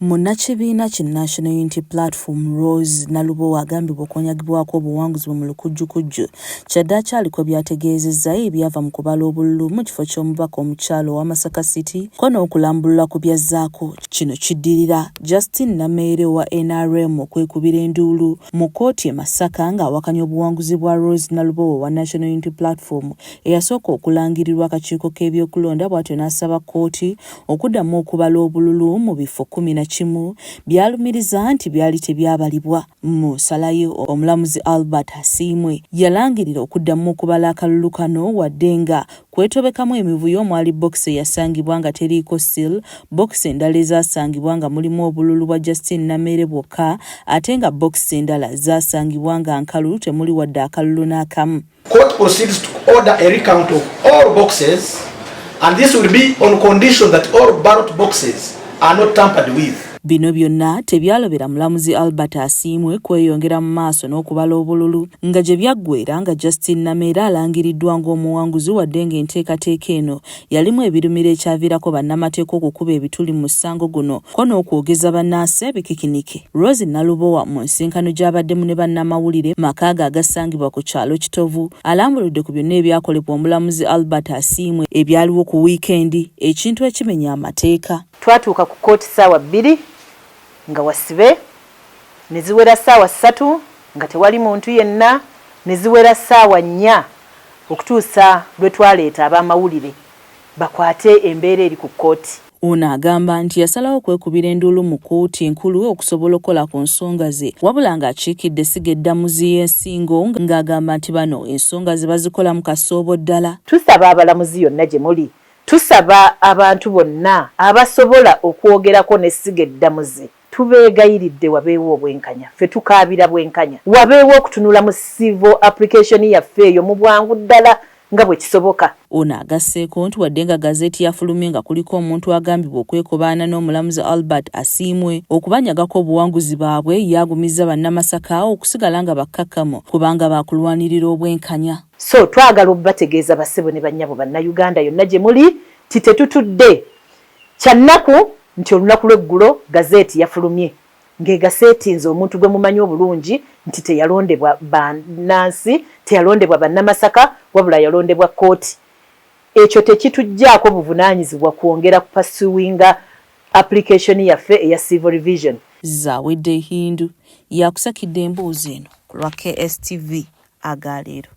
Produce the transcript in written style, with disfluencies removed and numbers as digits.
Munnakibiina ki National Unity Platform Rose Nalubowa agambibwa okunyagibwako obuwanguzi bwe mu lukujjukujju kyaddaaki aliko by'ategeezezza ebyava mu kubala obululu mu kifo ky'omubaka omukyala owa Masaka City ko n'okulambulula ku byazzaako. Kino kiddirira Justine Nameere owa NRM okwekubira enduulu mu kkooti e Masaka ng'awakanya obuwanguzi bwa Rose Nalubowa owa National Unity Platform eyasooka okulangirirwa akakiiko k'ebyokulonda bw'atyo n'asaba kkooti okuddamu okubala obululu mu bifo 11 by'alumiriza nti byali tebyabalibwa. Mu nsala ye, omulamuzi Albert Asiimwe yalangirira okuddamu okubala akalulu kano wadde nga kwetobekamu emivuyo omwali bbokisi eyasangibwa nga teriiko seal, bbokisi endala ezaasangibwa nga mulimu obululu bwa Justine Nameere bwokka ate nga bbokisi endala zaasangibwa nga nkalu temuli wadde akalulu n'akamu. Court proceeds to order a recount of all boxes and this will be on condition that all ballot boxes are not tampered with. Bino byonna tebyalobera mulamuzi Albert Asiimwe kweyongera mu maaso n'okubala obululu nga gye byaggweera nga Justine Nameere alangiriddwa ng'omuwanguzi wadde ng'enteekateeka eno yalimu ebirumira ekyaviirako bannamateeka okukuba ebituli mu musango guno ko n'okwogeza bannansi ebikikinike. Rose Nalubowa mu nsinkano gy'abaddemu ne bannamawulire maka ge agasangibwa ku kyalo Kitovu alambuludde ku byonna ebyakolebwa omulamuzi Albert Asiimwe ebyaliwo ku wiikendi ekintu ekimenya amateeka. Twatuuka ku kkooti ssaawa 2 nga wasibe, ne ziwera ssaawa 3 nga tewali muntu yenna, ne ziwera ssaawa 4 okutuusa lwe twaleeta abamawulire bakwate embeera eri ku kkooti. Ono agamba nti yasalawo okwekubira enduulu mu kkooti enkulu okusobola okukola ku nsonga ze wabula ng'akiikidde essiga eddamuzi y'ensingo ng'agamba nti bano ensonga ze bazikola mu kasoobo ddala. Tusaba abalamuzi yonna gye muli, tusaba abantu bonna abasobola okwogerako n'essiga eddamuzi tubeegayiridde wabeewo obwenkanya, ffe tukaabira bwenkanya, wabeewo okutunula mu civil application yaffe eyo mu bwangu ddala nga bwe kisoboka. Ono agasseeko nti wadde nga gazeeti yafulumye nga kuliko omuntu agambibwa okwekobaana n'omulamuzi Albert Asiimwe okubanyagako obuwanguzi baabwe, ye agumizza Bannamasaka okusigala nga bakkakkamu kubanga baakulwanirira obwenkanya. So twagala obubategeeza bassebo ne bannyabo Bannayuganda yonna gye muli nti tetutudde. Kya nnaku nti olunaku lw'eggulo gazeeti yafulumye ng'egaseetinze omuntu gwe mumanyi obulungi nti teyalondebwa bannansi, teyalondebwa Bannamasaka wabula yalondebwa kkooti. Ekyo tekituggyaako buvunaanyizibwa kwongera kupursuinga application yaffe eya civil revision. Zawedde Hindu y'akusakidde emboozi eno ku lwa KSTV Agaleero.